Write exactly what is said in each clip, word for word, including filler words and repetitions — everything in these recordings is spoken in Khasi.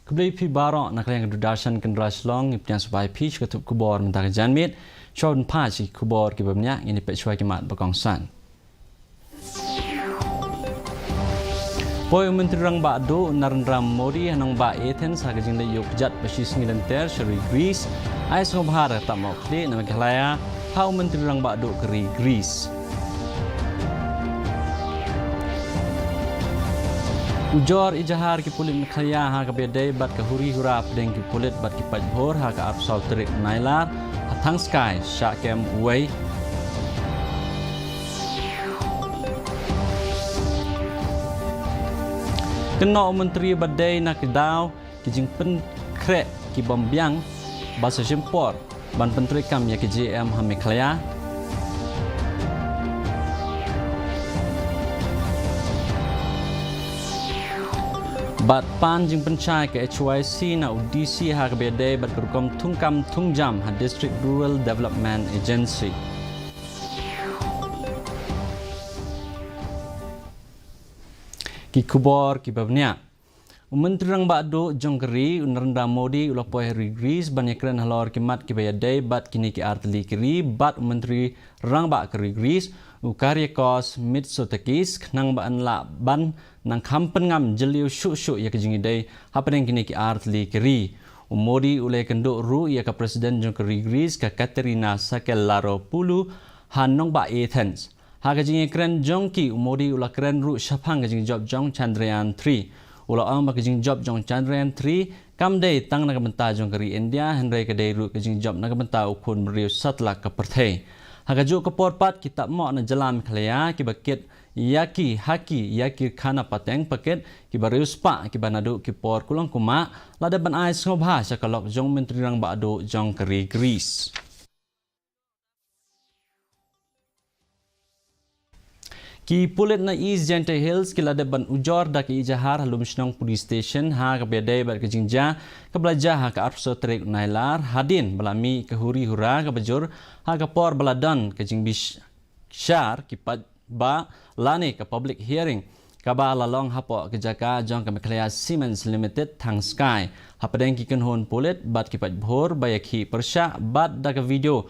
Khublei phi baroh na ka liang ka Doordarshan Kendra Shillong, ngi pdiang sngewbha ïa phi sha ka tnat khubor mynta ka janmiet. Shuwa ban phai sha ki khubor kiba bniah, ngin ïa peit shuwa ki mat ba kongsan. Poi u Myntri Rangbah Duh Narendra Modi ha nongbah Athens ha ka jingleit ïuh kjat ba shisngi lynter sha ri Greece. Ai sngewbha da ka tap mohkhlieh na Meghalaya ha u Myntri Rangbah Duh ka ri Greece. Ujor ijahar ki pulit Meghalaya ha kaba ïadei bad ka huri hura hapdeng ki pulit bad ki paidbah ha ka arphew saw tarik Nailar ha Thangskai, shah kem uwei. Kynnoh u Myntri ba dei na ka daw ki jingpynkhreh ki bym biang ba sa shim por ban pyntreikam ïa ka J M ha Meghalaya. Bad pan jingpynshai ka H Y C na u D C ha kaba ïadei bad ka rukom thungkam thungjam ha District Rural Development Agency. Ki khubor kiba bniah. U Myntri Rangbah Duh jong ka ri, u Narendra Modi, u la poi ha ri Greece ban ïakren halor ki mat kiba ïadei bad kine ki artylli ki ri bad u Myntri Rangbah ka ri Greece, u Kyriakos Mitsotakis, khnang ba yn lah ban nang kham pynngam jylliew shuh shuh ïa ka jingïadei hapdeng kine ki artylli ki ri. U Modi u la ïakynduh ruh ïa ka President jong ka ri Greece, ka Katerina Sakellaropoulou, ha nongbah Athens. Ha ka jingïakren jong ki, u Modi u la kren ruh shaphang ka jingjop jong Chandrayaan three. U la ong ba ka jingjop jong Chandrayaan three kam dei tang na ka bynta jong ka ri India, hynrei ka dei ruh ka jingjop na ka bynta u khun briew satlak ka pyrthei. Ha kajuh ka por pat, ki tapmoh na jylla Meghalaya kiba kit ïa ki ha ki ïa ki khana pateng paket kiba riewspah kiba naduh ki por kulong kumah la dep ban ai sngewbha sha ka lok jong u Myntri Rangbah Duh jong ka ri Greece. Ki pulit na East Jaintia Hills ki la dep ban ujor da ka ijahar ha Lumshnong Police Station ha kaba ïadei bad ka jingjia kaba la jia ha ka arphew saw tarik Nailar, hadien ba la mih ka huri hura kaba jur ha ka por ba la don ka jingbishar ki paidbah lane ka public hearing kaba la long hapoh ka jaka jong ka Meghalaya Cements Limited, Thangskai, hapdeng ki kynhun pulit bad ki paidbah ba ïakhih pyrshah bad da ka video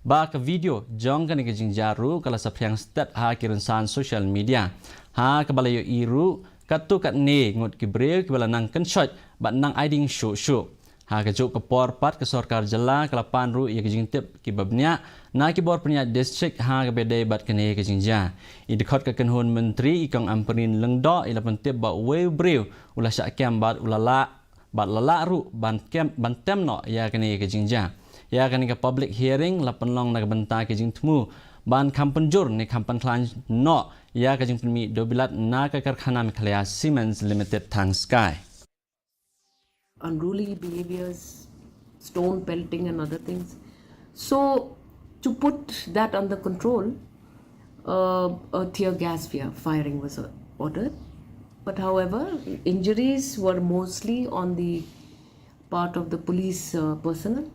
ba ka video jong kane ka jingjia ruh ka la saphriang stet ha ki rynsan social media. Ha kaba la ïohi ruh katto katne ngut ki briew kiba la nang kynshoi bad nang ai ding shuh shuh. Ha kajuh ka por pat, ka sorkar jylla ka la pan ruh ïa ka jingtip kiba bniah na ki bor pynïaid district ha kaba ïadei bad kane ka jingjia. I dkhot ka kynhun myntri, i Kong Ampareen Lyngdoh, i la pyntip ba uwei u briew u la shah kem bad u la lah bad la lah ruh ban kem, ban tem noh ïa kane ka jingjia. Ïa kane ka public hearing la pynlong na ka bynta ka jingthmu ban kham pynjur ne kham pynkhlaiñ noh ïa ka jingpynmih dewbilat na ka karkhana Meghalaya Cements Limited, Thangskai. Unruly behaviors, stone pelting and other things. So, to put that under control, uh, a tear gas fire, firing was, uh, ordered. But however, injuries were mostly on the part of the police, uh, personnel.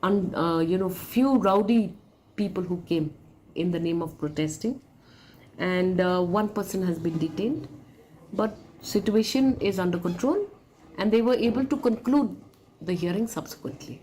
And, uh, you know, few rowdy people who came in the name of protesting. And, uh, one person has been detained. But situation is under control, and they were able to conclude the hearing subsequently.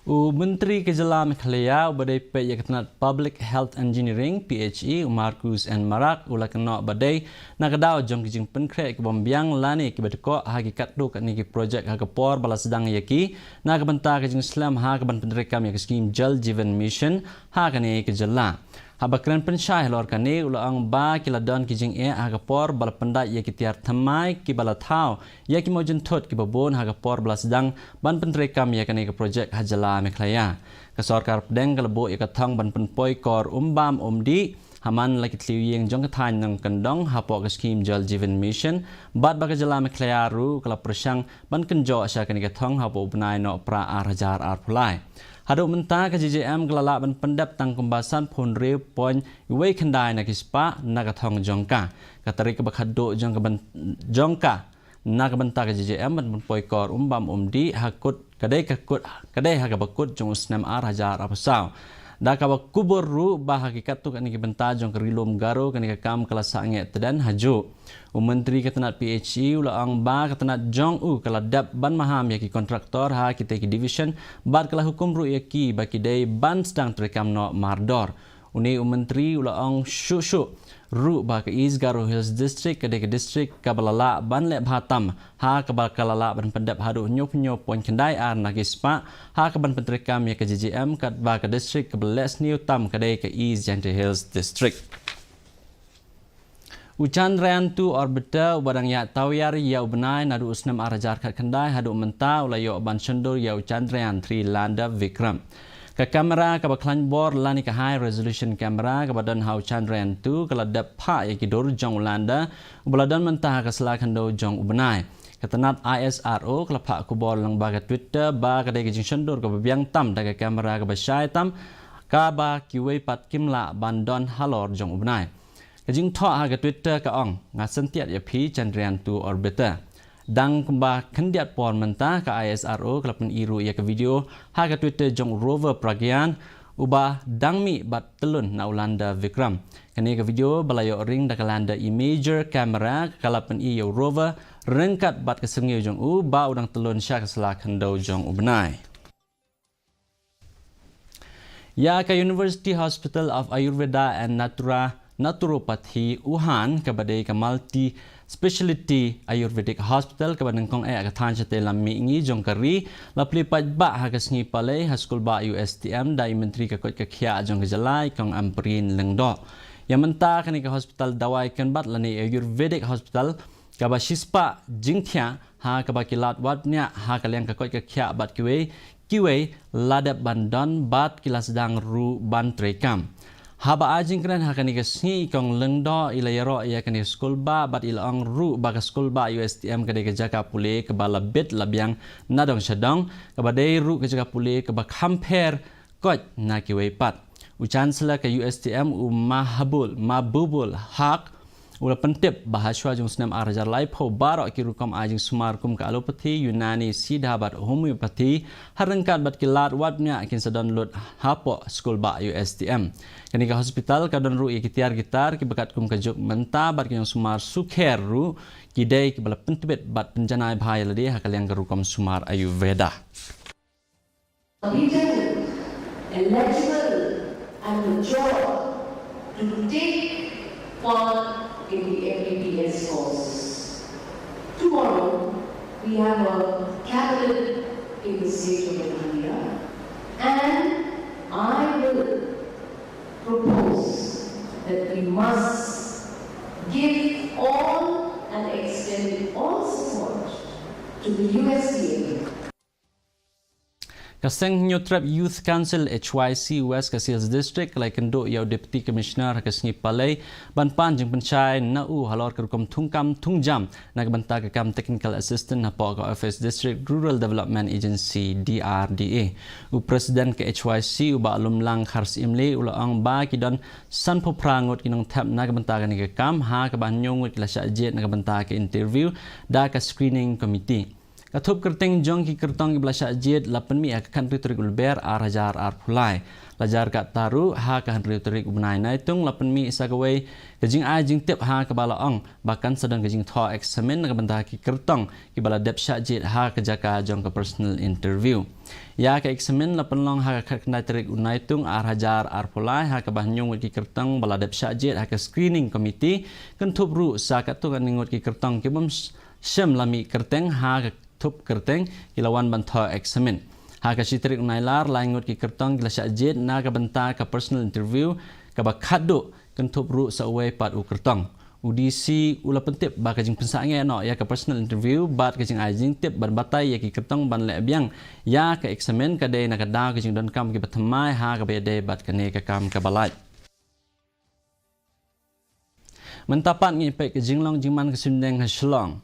U Myntri ka jylla Meghalaya uba dei peit ïa ka tnat Public Health Engineering, P H E, u Marcuise N Marak, u la kynnoh ba dei na ka daw jong ki jingpynkhreh ki bym biang lane kiba dkoh ha ki katto katne ki projek ha ka por ba la sdang ïa ki na ka bynta ka jingslem ha kaban pyntreikam ïa ka skhim Jal Jeevan Mission ha kane ka jylla. Haba kren pynshai halor kane, u la ong ba ki la don ki jingeh ha ka por ba la pyndait ïa ki tiar thymmai kiba la thaw ïa ki mawjynthut kiba bun ha ka por ba la sdang ban pyntreikam ïa kane ka projek ha jylla Meghalaya. Ka sorkar pdeng ka la buh ïa ka thong ban pynpoi kor um bam um dih ha man la ki thliew ïing jong ka thaiñ nongkyndong hapoh ka skhim Jal Jeevan Mission, bad ba ka jylla Meghalaya ruh ka la pyrshang ban kynjoh sha kane ka thong hapoh u bnai Nohprah ar hajar arphew lai. Haduh mynta ka J J M ka la lah ban pyndep tang kumba sanphew hynriew point wei khyndai na ki spah na ka thong jong ka. Ka tarik kaba khatduh jong ka ban, jong ka na ka bynta ka J J M ban pynpoi kor um bam um dih ha kut, ka dei ka kut, ka dei ha kaba kut jong u snem ar hajar arphew saw. Da kaba kubur ruh ba ha ki katto katne ki bynta jong ka Ri Lum Garo kane ka kam ka la sangeh tdem hajuh. U Myntri ka tnat P H E u la ong ba ka tnat jong u ka la dep ban maham ïa ki kontraktor ha kitei ki division bad ka la hukum ruh ïa ki ba ki dei ban sdang treikam noh mardor. Une u Myntri u la ong shuh shuh ruh ba ka East Garo Hills District ka dei ka district kaba la lah ban leh bha tam, ha kaba ka la lah ban pyndep haduh hynñiew phew hynñiew point khyndai ar na ki spah ha kaban pyntreikam ïa ka J J M, katba ka district kaba la leh sniew tam ka dei ka East Jaintia Hills District. U Chandrayaan two orbiter uba dang ïaid tawiar ïa u bnai naduh u snem ar hajar khatkhyndai haduh mynta u la ïoh ban shondur ïa u Chandrayaan three lander Vikram. Ka kamera kaba khlaiñ bor lane ka high resolution camera kaba don ha u Chandrayaan two ka la dep phah ïa ki dur jong u lander uba la don mynta ha ka sla khyndew jong u bnai. Ka tnat I S R O ka la phah khubor lyngba ka Twitter ba ka dei ka jingshondur kaba biang tam da ka kamera kaba shai tam, kaba kiwei pat kim lah ban don halor jong u bnai. Ka jingthoh ha ka Twitter ka ong, "Nga syntiat ïa phi Chandrayaan two orbiter." Dang kumba khyndiat por mynta ka I S R O ka la pyni ruh ïa ka video ha ka Twitter jong u rover Pragyan uba dang mih bad tyllun na u lander Vikram. Kane ka video ba la ïoh ring da ka lander imager camera ka la pyni ïa u rover ryngkat bad ka syrngiew jong u ba u dang tyllun sha ka sla khyndew jong u bnai. Ïa ka University Hospital of Ayurveda and Natura Naturopathy, UHAN, kaba dei ka multi speciality Ayurvedic hospital kaba nyngkong eh ka thaiñ shatei lam mihngi jong ka ri, la plie paidbah ha ka sngi Palei ha skul bah U S T M da i Myntri ka koit ka khiah jong ka jylla i Kong Ampareen Lyngdoh. Ïa mynta kane ka hospital dawai kynbat lane Ayurvedic hospital kaba shispah jingthiah ha kaba ki lad wad bniah ha ka liang ka koit ka khiah bad kiwei kiwei la dep ban don bad ki la sdang ruh ban treikam. Haba ai jingkren ha kane ka sngi i Kong Lyngdoh i la ïaroh ïa kane ka skul bah bad i la ong ruh ba ka skul bah U S T M ka dei ka jaka pule kaba la bit la biang na dong sha dong, kaba dei ruh ka jaka pule kaba kham pher koit na kiwei pat. U Chancellor ka U S T M u Mahbul, Mahbubul Haq, u la pyntip ba ha shuwa jong u snem ar hajar laiphew baroh ki rukom ai jingsumar kum ka allopathy, Unani, Siddha bad homeopathy, ha ryngkat bad ki lad wad bniah kin sa don lut hapoh skul bah U S T M. Kane ka hospital ka don ruh ïa ki tiar ki tar kiba katkum ka juk mynta bad ki jingsumar sukher ruh ki dei kiba la pyntbit bad pynjanai bha ïa lade ha ka liang ka rukom sumar Ayurveda. Competent, eligible and mature to take part in the M B B S course. Tomorrow, we have a cabinet in the state of Meghalaya, and I will propose that we must give all and extend all support to the U S D A. Ka seng Hynñiewtrep Youth Council H Y C West Khasi Hills District ka la ïakynduh ïa u Deputy Commissioner ha ka sngi Palei ban pan jingpynshai na u halor ka rukom thungkam thungjam na ka bynta ka kam Technical Assistant hapoh ka Office District Rural Development Agency, D R D A. U President ka H Y C u Bah Lumlang Kharsyimli u la ong ba ki don sanphew phra ngut ki nongthep na ka bynta kane ka kam, ha kaba hynñiew ngut ki la shah jied na ka bynta ka interview da ka screening committee. Ka thup kyrteng jong ki kyrtong kiba la shah jied la pynmih ha ka khathynriew tarik u Lber ar hajar arphew lai. La jar katta ruh ha ka hynriew tarik u bnai Naitung la pynmih sa kawei ka jingai jingtip ha kaba la ong ba kan sa don ka jingthoh eksamin na ka bynta ki kyrtong kiba la dep shah jied ha ka jaka jong ka personal interview. Ïa ka eksamin la pynlong ha ka khatkhyndai tarik u Naitung ar hajar arphew lai, ha kaba hynñiew ngut ki kyrtong ba la dep shah jied ha ka screening committee, kynthup ruh sa katto katne ngut ki kyrtong ki bym sh-, shym la mih kyrteng ha ka thup kyrteng ki la wan ban thoh eksamin. Ha ka shi tarik u Nailar, lai ngut ki kyrtong ki la shah jied na ka bynta ka personal interview kaba khatduh, kynthup ruh sa uwei pat u kyrtong. U D C u la pyntip ba ka jingpynsangeh noh ïa ka personal interview bad ka jingai jingtip ban batai ïa ki kyrtong ban leh biang ïa ka eksamin ka dei na ka daw ka jingdonkam kiba thymmai ha kaba ïadei bad kane ka kam kaba lait. Mynta pat ngin peit ka jinglong jingman ka suiñdeng ha Shillong.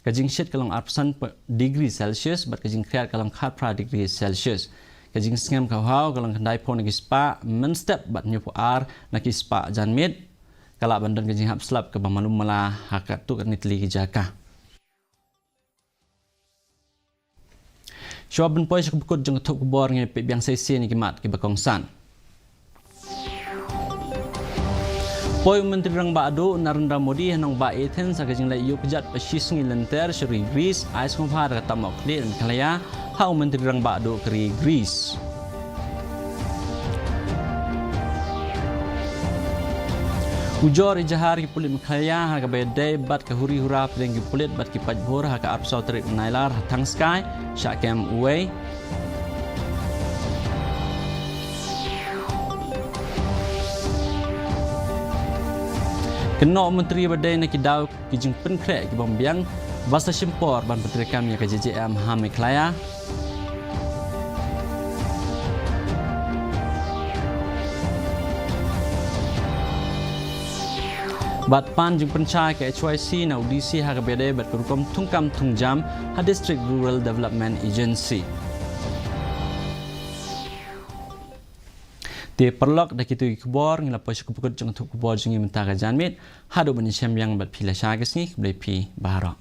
Ka jingshit ka long arphew san degree Celsius bad ka jingkhriat ka long khatphra degree Celsius. Ka jingsngem ka haw ka long khyndaiphew na ki spah mynstep bad hynñiewphew ar na ki spah janmiet. Ka lah ban don ka jinghap slap kaba malu mala ha katto katne tylli ki jaka. Shuwa ban poi sha ka bakut jong ka thup khubor, ngin peit biang sa shisien ïa ki mat kiba kongsan. Poi u Myntri Rangbah Duh Narendra Modi ha nongbah Athens ha ka jingleit ïuh kjat ba shisngi lynter sha ri Greece, ai sngewbha da ka tam okli Meghalaya ha u Myntri Rangbah Duh ka ri Greece. Ujor ijahar ki pulit Meghalaya ha kaba ïadei bad ka huri hura pdeng ki pulit bad ki paidbah ha ka arphew saw tarik Nailar ha Thangskai, shah kem uwei. Kynnoh u Myntri ba dei na ki daw ki jingpynkhreh ki bym biang, ba sa shim por ban pyntreikam ïa ka J J M ha Meghalaya. Bad pan jingpynshai ka H Y C na u D C ha kaba ïadei bad ka rukom thungkam thungjam ha District Rural Development Agency. Te paralok, da kito ki khubor ngi la poi sha ka pukut jong ka thup khubor jong ngi mynta ka janmiet. Haduh ban ïashem biang bad phi lashai ka sngi, khublei phi baroh.